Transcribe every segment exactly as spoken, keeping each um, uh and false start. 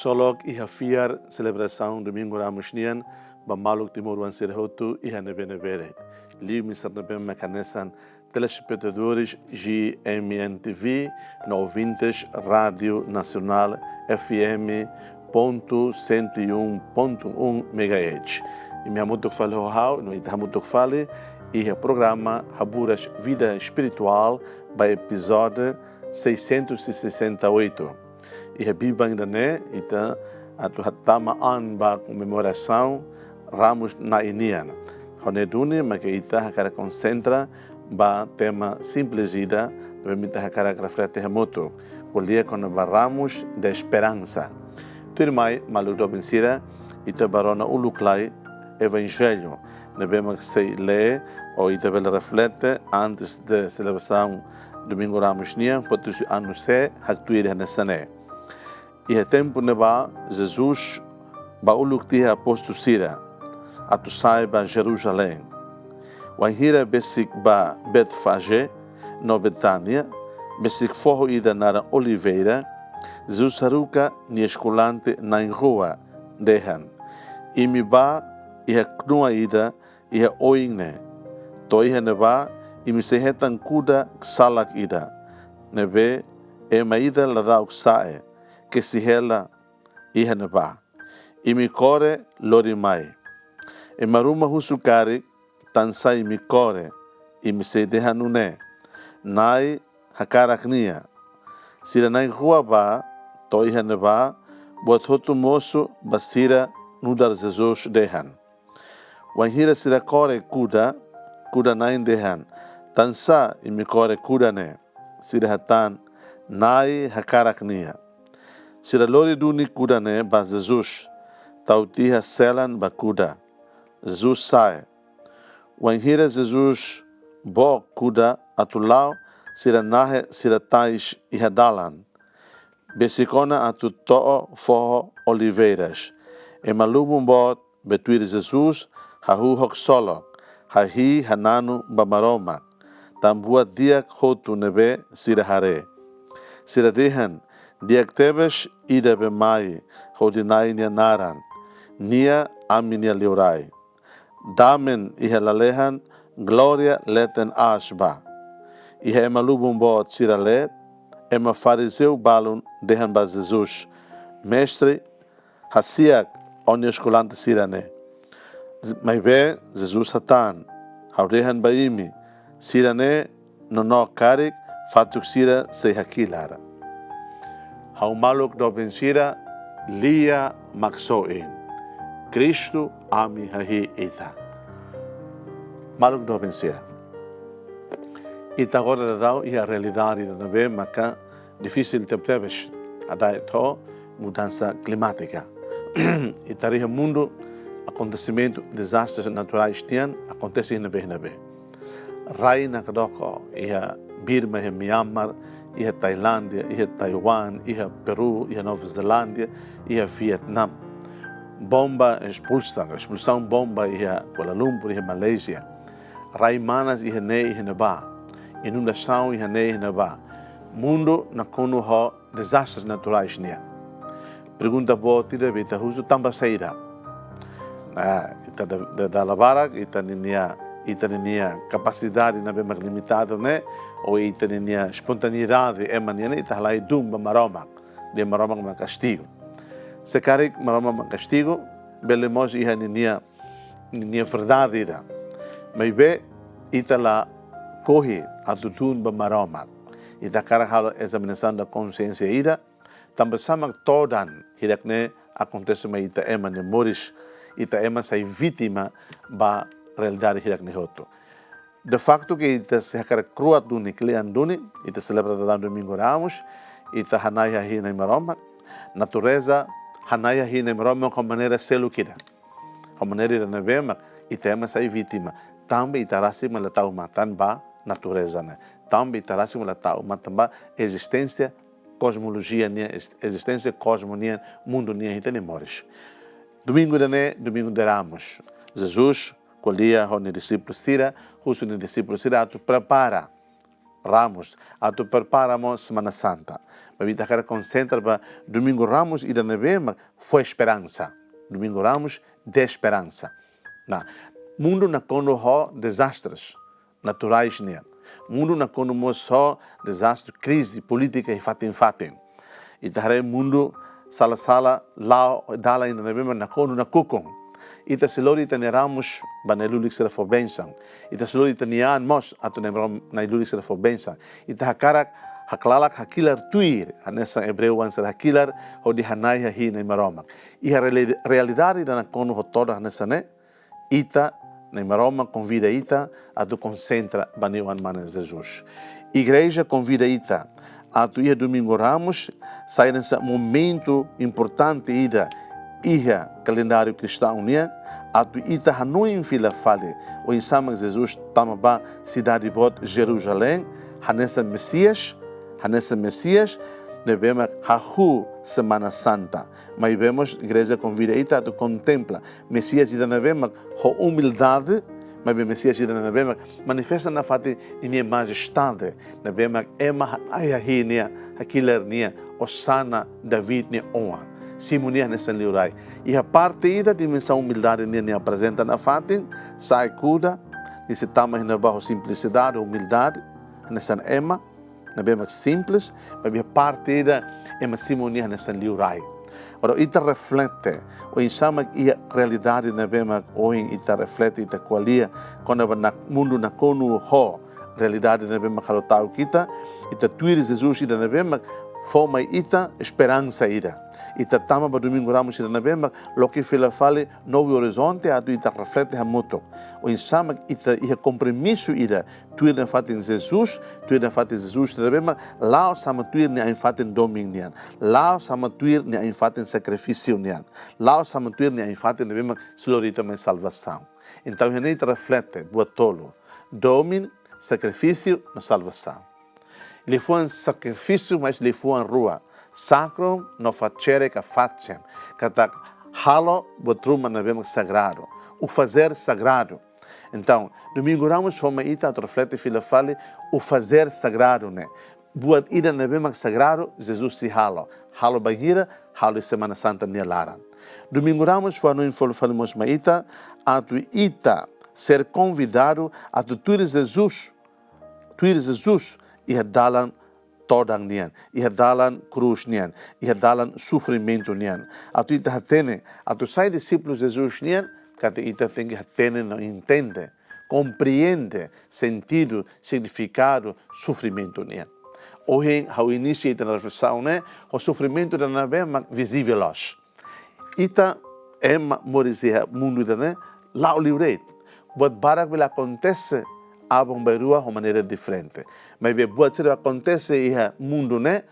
Ksolok iha fiar selebrasaun Domingu Ramus nian ba maluk timoroan sira hotu iha ne'ebé-ne'ebé de'it. Liu imi sira ne'ebé maka hanesan telespetadores G M N T V no ouvintes Rádio Nacional F M ponto cento e um ponto um megahertz. Imi hamutuk fali ho ha'u, no ita hamutuk fali iha programa Haburas Vida Espiritual ba epizódiu seiscentos e sessenta e oito. Iha biban ida-ne'e, ita atu hatama an ba komemorasaun Ramus Na'in nian. Ho ne'e duni maka ita hakarak konsentra ba tema simples ida, ne'ebé ita hakarak reflete hamutuk, ko'alia kona-ba Ramos da Esperança. Tuirmai, maluk doben sira, ita bá rona uluk lai Evanjellu ne'ebé mak sei lee, ou ita bele reflete antes de selebrasaun Domingu Ramus nian, fó husi anu C, haktuir hanesan ne'e. Iha tempu ne'ebá, Jesus bá uluk tiha apóstolu sira atu sa'e ba Jerusalém. Wainhira besik ba Betfagé no Betánia, besik foho ida naran Oliveira, Jesus haruka nia eskolante na'in-rua, dehan: Imi bá iha knua ida iha oin ne'e. To'o iha ne'ebá, imi sei hetan kuda ksalak ida, ne'ebé ema ida ladauk sa'e, kesi hela iha ne'ebá. Imi kore, lori mai. Ema ruma husu karik tansá imi kore, imi sei dehan nune'e: Na'i hakarak nia. Sira na'in-rua bá, to'o iha ne'ebá, buat hotu mosu ba sira nu'udar Jesus dehan. Wainhira sira kore kuda, kuda-na'in dehan: Tansá imi kore kuda ne'e? Sira hatán: Na'i hakarak nia. Sira lori duni kuda ne'e ba Jesus, tau tiha selan ba kuda. Jesus sa'e. Wainhira Jesus book kuda atu la'o, sira nahe sira tais iha dalan, besik ona atu to'o foho Oliveiras. Ema lubun boot be tuir Jesus, hahú ho ksolok, hahi'i hananu ba Maromak, tan buat di'ak hotu ne'ebé sira haree. Sira dehan: Di'ak tebes ida be mai hodi Na'i nia naran. Nia ami-nia Liurai. Damen iha lalehan, glória leten aas ba. Iha ema lubun boot sira leet, ema farizeu balun dehan ba Jesus: Mestre, hasi'ak ó-nia eskolante sira-ne'e. Maibé Jesus hatán: Ha'u dehan ba imi, sira-ne'e nonook karik, fatuk sira sei hakilar. Ha'u maluk doben sira, lia Maksoin. Kristu ami hahi'i ita. Maluk doben sira, ita agora daudaun iha realidade ida ne'ebé maka difisil tebetebes, adalah mudansa klimátika. Ita haree iha mundu akontesimentu, dezastres naturais nian akontese iha ne'ebé-ne'ebé. Rai nakdoko iha Birma, iha Myanmar, iha Tailándia, iha Taiwan, iha Peru, iha Nova Zelándia, iha Vietnam. Bomba, espulsa, esplozaun bomba iha Kuala Lumpur, iha Malázia. Rai manas iha ne'e iha ne'ebá. Inundasaun iha ne'e iha ne'ebá. Mundu nakonu ho dezastres naturais nian. Pergunta boot ida be ita husu, tanba saida? Ah, ita da, da, dala barak, ita ninia, ita ninia kapasidade ne'ebé mak limitadu ne'e, ou ita ninia espontaneidade ema nian ne'e, ita halai dun ba Maromak, dehan Maromak mak kastigu. Se karik Maromak mak kastigu, bele mós iha ninia, ninia verdade ida. Maibé ita lakohi atu dun ba Maromak. Ita hakarak halo ezaminasaun da konxiénsia ida, tanba sá mak todan hirak-ne'e akontese mai ita ema nia moris, ita ema sai vítima ba realidade hirak-ne'e hotu. De facto ke ita sei hakarak kroat duni, kle'an duni, ita selebra daudaun Domingu Ramos, ita hana'i hahi'i Na'i Maromak, natureza hana'i hahi'i Na'i Maromak ho maneira seluk ida. Ho maneira ida ne'ebé mak ita ema sai vítima. Tanba ita rasik mak la tau matan ba natureza ne'e. Tanba ita rasik mak la tau matan ba ezisténsia, kosmolojia nian, es-, ezisténsia kosmo nian, mundu nian ita-nia moris. Domingu ida-ne'e, Domingu de Ramos. Jesus ko'alia ho nia dixípulu sira, husu nia dixípulu sira atu prepara Ramos, atu prepara mós Semana Santa. Maibé ita hakarak konsentra ba Domingu Ramos ida ne'ebé mak fó esperansa. Domingu Ramos de esperansa. Nah, mundu nakonu ho dezastres naturais nian. Mundu nakonu mós ho dezastre, krize polítika iha fatin-fatin. Ita haree mundu sala-sala, la'o dalan ida ne'ebé mak nakonu nakukun. Ita sei lori ita-nia ramos ba Na'i-Lulik sira fó bensaun. Ita sei lori ita-nia an mós atu Na'i Maromak, Na'i-Lulik sira fó bensaun. Ita hakarak haklalak, hakilar tuir hanesan Ebreu oan sira hakilar, hodi hana'i hahi'i Na'i Maromak. Iha reali-, realidade ida nakonu ho todan hanesan ne'e, ita, Na'i Maromak konvida ita atu konsentra ba Nia Oan-Mane Jesus. Igreja konvida ita atu iha Domingu Ramos sai hanesan momentu importante ida iha kalendáriu kristaun nian, atu ita hanoin fila fali oinsá mak Jesus tama ba sidade boot Jerusalém, hanesan Mesias, hanesan Mesias ne'ebé mak hahú Semana Santa. Maibé mós Igreja konvida ita atu kontempla Mesias ida ne'ebé mak ho umildade, maibé Mesias ida ne'ebé mak manifesta nafatin ninia majestade, ne'ebé mak ema hana'i hahi'i nia, hakilar nia, Osana, David nia oan. Simu nia hanesan liurai. Iha parte ida dimensaun umildade nian nia aprezenta nafatin, sa'e kuda, nia sei tama iha ne'ebá ho simplisidade, umildade, hanesan ema ne'ebé mak simples, maibé parte ida ema simu nia hanesan liurai. Ora ita reflete oinsá mak iha realidade ne'ebé mak ohin ita reflete, ita ko'alia kona-ba nak-, mundu nakonu ho realidade ne'ebé mak halo ta'uk ita, ita tuir Jesus ida ne'ebé mak fó mai ita esperansa ida. Ita tama ba Domingu Ramos ida ne'ebé mak loke fila fali Novo Horizonte atu ita reflete hamutuk oinsá mak ita iha kompromisu ida tuir nafatin Jesus, tuir nafatin Jesus ida ne'ebé mak la'o sama tuir nia ain-fatin domin nian, la'o sama tuir nia ain-fatin sakrifísiu nian, la'o sama tuir nia ain-fatin ne'ebé mak sei lori ita mai salvasaun. Entaun, iha ne'e ita reflete buat tolu: domin, sakrifísiu no salvasaun. Liafuan sakrifísiu, mais liafuan rua, sacrum no facere ka facem, katak halo buat ruma ne'ebé mak sagradu, o fazer sagrado. Entaun, Domingu Ramos fó mai ita atu reflete fila fali o fazer sagrado ne'e. Buat ida ne'ebé mak sagradu, Jesus sei halo. Halo bainhira, halo iha Semana Santa nia laran. Domingu Ramos fó hanoin fila fali mós mai ita atu ita ser konvidadu atu tuir Jesus, tuir Jesus iha dalan todan nian, iha dalan krús nian, iha dalan sofrimentu nian. Atu ita hatene, atu sai dixípulu Jesus nian, katak ita tenke hatene no entende, komprende sentidu, signifikadu sofrimentu nian. Ohin ha'u inisie ita-nia reflesaun ne'e ho sofrimentu ida ne'ebé mak vizivel loos. Ita ema moris iha mundu ida-ne'e la'o liu de'it. Buat barak bele akontese aban-bainrua ho maneira diferente. Maibé buat sira akontese iha mundu ne'e,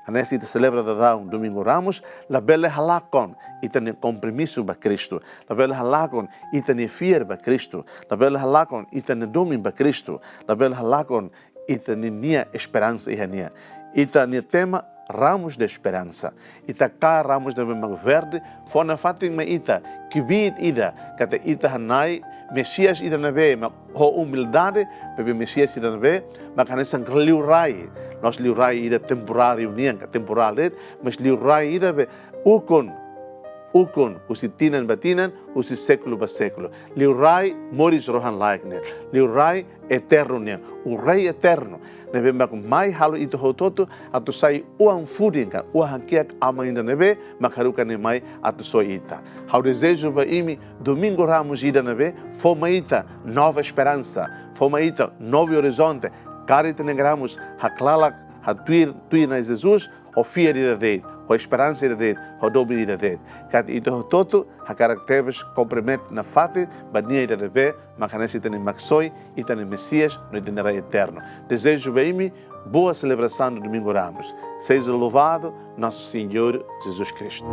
hanesan ita selebra daudaun Domingu Ramos, labele halakon ita-nia kompromisu ba Kristu, labele halakon ita-nia fiar ba Kristu, labele halakon ita-nia domin ba Kristu, labele halakon ita-nia esperansa iha Nia. Ita-nia tema, Ramos de Esperança. Ita kaer ramos ne'ebé mak verde, fó nafatin mai ita kbiit ida, katak ita hana'i Mesias ida ne'ebé mak ho umildade, maibé Mesias ida ne'ebé mak hanesan liurai. La'ós liurai ida temporáriu nian, ka temporál de'it, mais liurai ida be ukun, ukun, husi tinan ba tinan, husi sékulu ba sékulu. Liurai moris rohan-laek nian, liurai eternu nian, o Rei eternu, ne'ebé mak mai halo ita hotu-hotu atu sai oan fudin ka oan hakiak Aman ida ne'ebé mak haruka nia mai atu soi ita. Ha'u dezeja ba imi Domingu Ramos ida ne'ebé fó mai ita nova esperansa, fó mai ita novo horizonte, kaer ita-nia ramos, haklalak, hatuir, tuir Na'i Jesus, ho fiar ida de'it, ho esperansa ida de'it, ho domin ida de'it. Katak ita hotu-hotu hakarak tebes kompromete nafatin ba Nia ida ne'ebé mak hanesan ita-nia Maksoin, ita-nia Mesias, no ita-nia Rei eternu. Dezeja ba imi boa celebração do Domingo Ramos. Seja louvado nosso Senhor Jesus Cristo.